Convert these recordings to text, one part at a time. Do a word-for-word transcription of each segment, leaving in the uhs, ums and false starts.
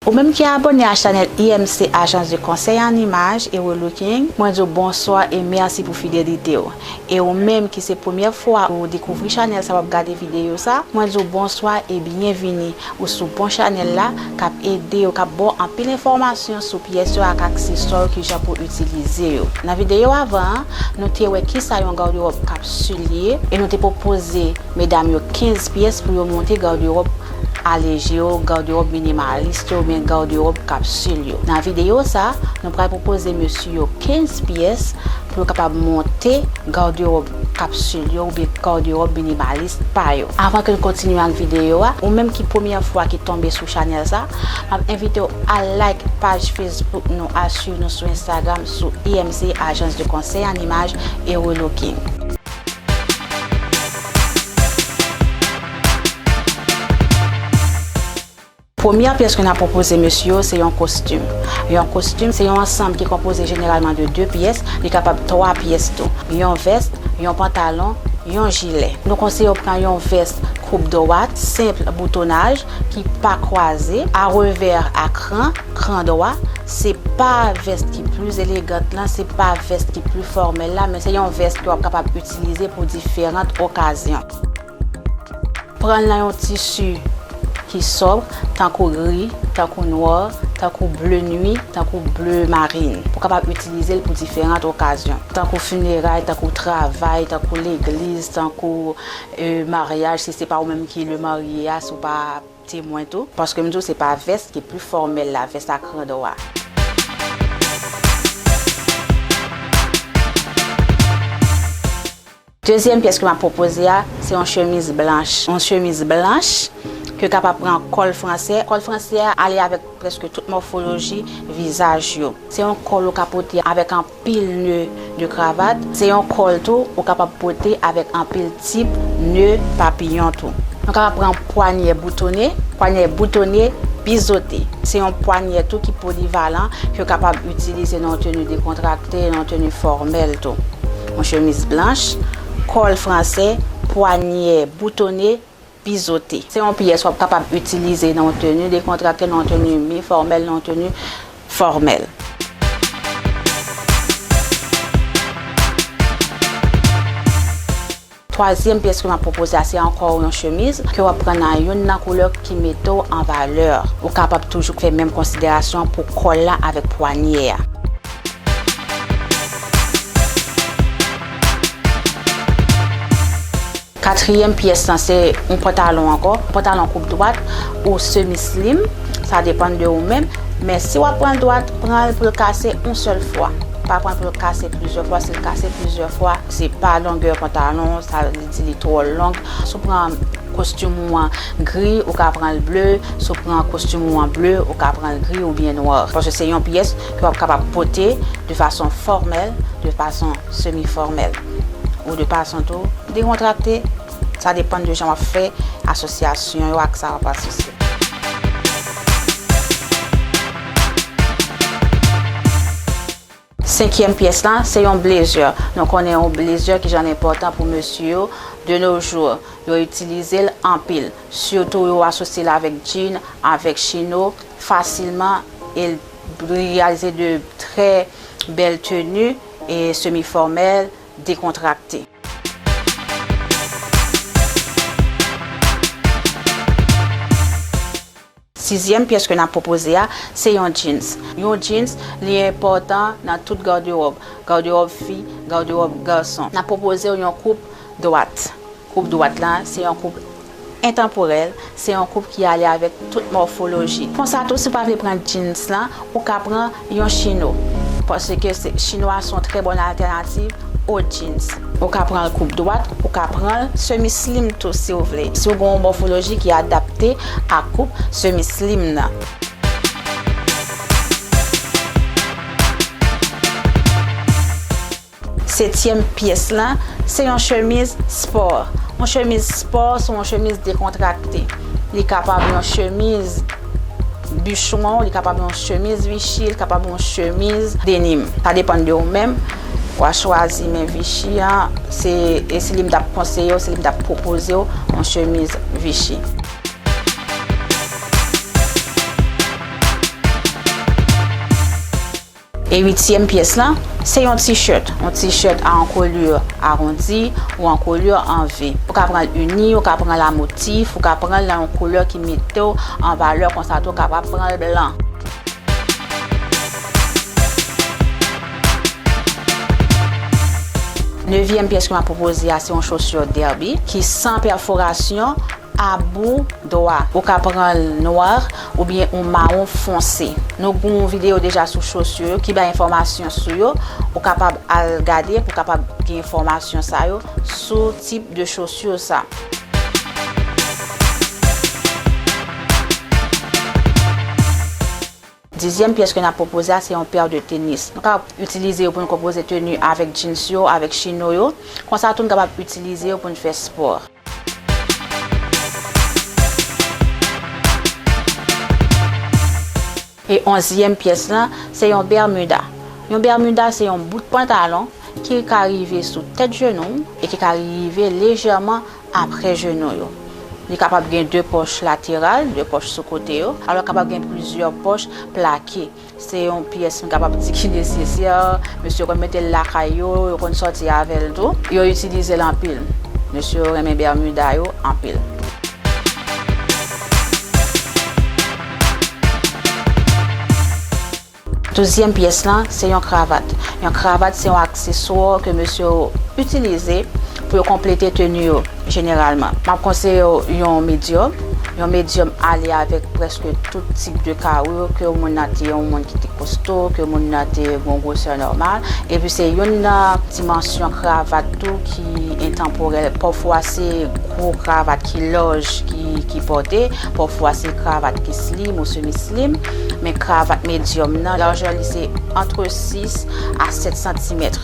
Ou menm ki abòne a chanèl I M C Agence de Conseil en Image et Relooking, mwen di w bonswa e mèsi pou fidelite w. E ou menm ki se premyè fwa ou dekouvri chanèl sa w ap gade videyo sa, mwen di w bonswa e byenvini. Ou sou bon chanèl la k ap ede w, k ap ba w anpil enfòmasyon sou pyès yo ak akseswa yo, kijan pou itilize yo. Nan videyo avan an, nou te wè kisa yon gardewòb kapsil ye e nou te pwopoze medam yo kenz pyès pou yo monte gardewòb alèje yo, gardewòb minimalis yo oubyen gardewòb kapsil yo. Nan videyo sa, nou pral pwopoze mesye yo kenz pyès pou yo kapab monte gardewòb kapsil yo oubyen gardewòb minimalis pa yo. Avan ke n kontinye ak videyo a, ou menm ki premyè fwa ki tonbe sou chanèl sa, m ap envite w al like paj Facebook nou, al swiv nou sou Instagram sou I M C Agence de Conseil en Image et Relooking. Premyè pyès ke n ap pwopoze mesye yo, se yon kostim. Yon kostim, se yon ansanm ki konpoze jeneralman de de pyès, li kapab twa pyès tou. Yon vès, yon pantalon, yon jilè. Nou konseye w pran yon vès koup dwat, senp boutonaj, ki pa kwaze, a revè a kran, kran dwa. Se pa vès ki pli elegant lan, se pa vès ki pli fòmèl la, men se yon vès ke w ap kapab itilize pou diferan okazyon. Pran l nan yon tisi ki sòb, tankou gri, tankou nwa, tankou ble nwi, tankou ble marin. Ou kapab itilize l pou diferan okazyon, tankou fineray, tankou travay, tankou legliz, tankou, e, maryaj, si se pa ou menm ki le marye a, si w pa temwen tou. Paske m di w se pa vès ki pli fòmèl la, vès a kran dwa. Dezyèm pyès ke m ap pwopoze a, se yon chemiz blanch. Yon chemiz blanch ke w kapab pran kòl fransè. Kòl fransè a ale avèk prèske tout mòfoloji vizaj yo. Se yon kòl ou ka pote avèk anpil ne de kravat. Se yon kòl tou ou kapab pote avèk anpil tip ne papiyon tou. Nou kapab pran pwanyè boutone, pwanyè boutone bizote. Se yon pwanyè tou ki polivalan, ke w kapab itilize nan yon teni dekontrakte, nan yon teni fòmèl tou. Yon chemiz blanch, kòl fransè, pwanyè boutone, bizote. Se yon pyès w ap kapab itilize nan yon teni dekontrakte, nan yon teni mi fòmèl, nan yon teni fòmèl. Twazyèm pyès ke m ap pwopoze a, se ankò yon chemiz ke w ap pran nan youn nan koulè ki mete w an valè. Ou kapab toujou fè menm konsiderasyon pou kòl la avèk pwanyè a. Katriyèm pyès lan, se yon pantalon ankò, pantalon koup dwat ou semi slim, sa depann de ou menm. Men si w ap pran l dwat, pran l pou l kase yon sèl fwa. Pa pran l pou l kase plizyè fwa. Si l kase plizyè fwa, se pa longè pantalon, sa vle di li twò long. Si w pran kostim ou an gri, ou ka pran l ble. Si w pran kostim ou an ble, ou ka pran l gri oubyen nwa. Paske se yon pyès ke w ap kapab pote de fason fòmèl, de fason semi fòmèl, ou de fason tou dekontrakte. Sa depann de jan w ap fè asosyasyon yo ak sa w ap asosye. Senkyèm pyès lan, se yon blezè. Nou konnen yon blezè kijan l enpòtan pou mesye yo de nos jours. Yo itilize l anpil. Sitou yo asosye l avèk djin, avèk chino, fasilman, e l reyalize de trè bèl teni e semi fòmèl, dekontrakte. Sizyèm pyès ke n ap pwopoze a, se yon jeans. Yon jeans, li enpòtan nan tout gardewòb, gardewòb fi, gardewòb gason. N ap pwopoze w yon koup dwat. Koup dwat la, se yon koup entanporèl, se yon koup ki ale avèk tout mòfoloji. Konsa tou, si w pa vle pran jeans lan, ou ka pran yon chino. Paske se, chino a se yon trè bòn altènativ o jeans. Ou ka pran l koup dwat, ou ka pran l semi slim tou si w vle. Si w gen yon mòfoloji ki adapte ak koup semi slim nan. Setyèm pyès lan, se yon chemiz spò. Yon chemiz spò, se yon chemiz dekontrakte. Li kapab yon chemiz bichwon, li kapab yon chemiz Vichy, li kapab yon chemiz denim. Sa depann de ou menm. W a chwazi, men Vichy an, se, e se li m t ap konseye w, se li m t ap pwopoze w, yon chemiz Vichy. E uityèm pyès lan, se yon T-shirt. Yon T-shirt a yon kolè awondi ou yon kolè an V. Ou ka pran l ini, ou ka pran l a motif, ou ka pran l nan yon koulè ki mete w an valè, konsa tou ou kapab pran l blan. Nevyèm pyès ke m ap pwopoze a, se yon chosi derby ki san pèforasyon, a bout dwa. Ou ka pran l nwa oubyen yon mawon fonse. Nou gen yon videyo deja sou chosi yo ki bay enfòmasyon sou yo. Ou kapab al gade pou w kapab gen enfòmasyon sa yo sou tip de chosi sa. Dizyèm pyès ke n ap pwopoze a, se yon pè de tenis. Nou kapab itilize yo pou nou konpoze teni avèk jeans yo, avèk chino yo. Konsa tou, nou kapab itilize yo pou nou fè spò. E onzyèm pyès lan, se yon bèmida. Yon bèmida, se yon bout pantalon ki ka rive sou tèt jenou w e ki ka rive lejèman aprè jenou yo. Li kapab gen de pòch lateral, de pòch sou kote yo, alò kapab gen plizyè pòch plake. Se yon pyès m kapab di ki nesesè, mesye yo konn mete l lakay yo, yo konn sòti avè l tou. Yo itilize l anpil. Mesye yo renmen bèmida yo anpil. Douzyèm pyès lan, se yon kravat. Yon kravat se yon akseswa ke mesye yo itilize pou yo konplete teni yo jeneralman. M ap konseye w yon medyòm. Yon medyòm ale avèk prèske tout tip de kawir, ke moun nan te yon moun ki te kosto, ke moun nan te gen yon gwosè nòmal. Epi se youn nan dimansyon kravat tou ki entanporèl. Pafwa se gwo kravat ki laj ki, ki pòte, pafwa se kravat ki slim ou semi slim, men kravat medyòm nan, lajè li se antre sis a sèt santimèt.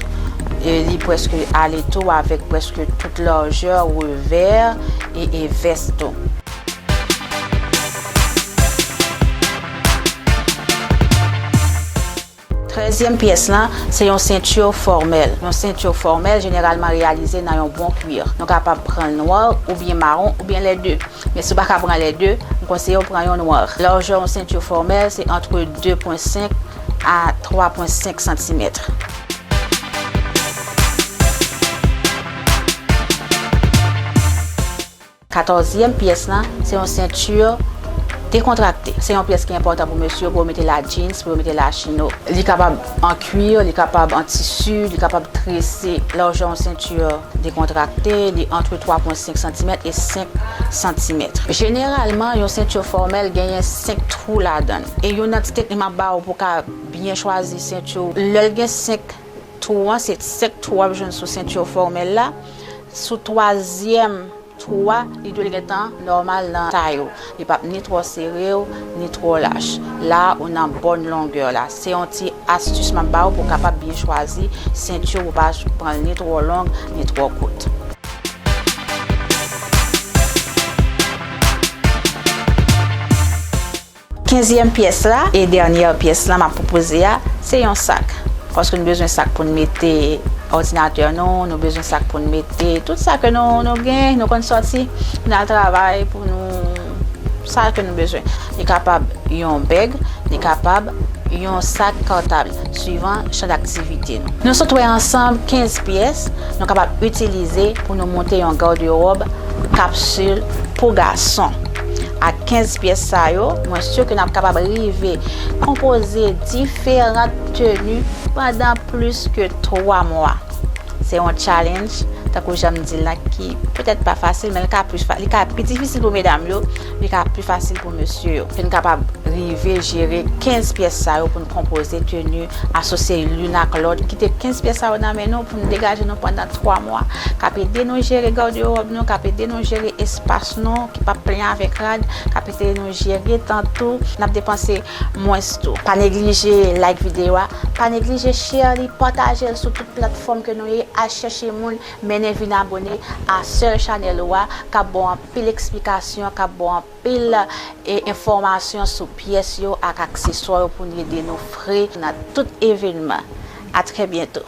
E li prèske ale tou avèk prèske tout lajè revè e, e vès tou. Trèzyèm pyès lan, se yon senti fòmèl. Yon senti fòmèl jeneralman reyalize nan yon bon kwir. Nou kapab pran l nwa oubyen mawon oubyen lè de. Men si w pa ka pran lè de, m konseye w pran yon nwa. Lajè yon senti fòmèl se antre de pwen senk a twa pwen senk santimèt. Katòzyèm pyès lan, se yon senti dekontrakte. Se yon pyès ki enpòtan pou mesye yo, pou yo mete l a jeans, pou yo mete l a chino. Li kapab an kwir, li kapab an tisi, li kapab trese. Lajè yon senti dekontrakte, li antre twa pwen senk santimèt e senk santimèt. Jeneralman, yon senti fòmèl genyen senk twou ladan l. E youn nan ti teknik m ap ba w pou w ka byen chwazi senti w. Lè l gen senk twou an, se senk twou w ap jwenn sou senti fòmèl la. Sou twazyèm twou a, li dwe gentan nòmal nan tay ou. Li p ap ni twò sere w, ni twò lach. La, ou nan bòn longè la. Se yon ti astis m ap ba ou pou w kapab byen chwazi senti w, pou w pa pran l ni twò long, ni twò kout. Kenzyèm pyès la, e dènyè pyès la m ap pwopoze a, se yon sak. Paske nou bezwen sak pou n mete òdinatè nou, nou bezwen sak pou n mete tout sa ke nou, nou gen, nou konn sòti, pou n al travay, pou nou, sa ke nou bezwen. Li kapab yon bèg, li kapab yon sak kòtab, swivan chan daktivite nou. Nou sot wè ansanm kenz pyès nou kapab itilize pou nou monte yon gardewòb kapsil pou gason. Ak kenz pyès sa yo, mwen si ke n ap kapab rive konpoze diferan teni pandan plis ke twa mwa. Se yon challenge, tankou jan m di l la, ki petèt pa fasil, men li ka pli fa-, li ka pi difisil pou medam yo, li ka pi fasil pou mesye yo. Pou n kapab rive jere kenz pyès sa yo pou n konpoze teni, asosye youn ak lòt, kite kenz pyès sa yo nan men nou pou n degaje nou pandan twa mwa, k ap ede nou jere gardewòb nou, k ap ede nou jere espas nou, ki p ap plen avèk rad, k ap ede nou jere tan tou, n ap depanse mwens tou. Pa neglije like videyo a, pa neglije share li, pataje l sou tout platfòm ke nou ye, al chèche moun, mennen vin abone a sèl chanèl ou a, k ap ba w anpil eksplikasyon, k ap ba w anpil, e, enfòmasyon sou pyès yo ak akseswa yo pou n ede nou fre nan tout evènman. A trè byento.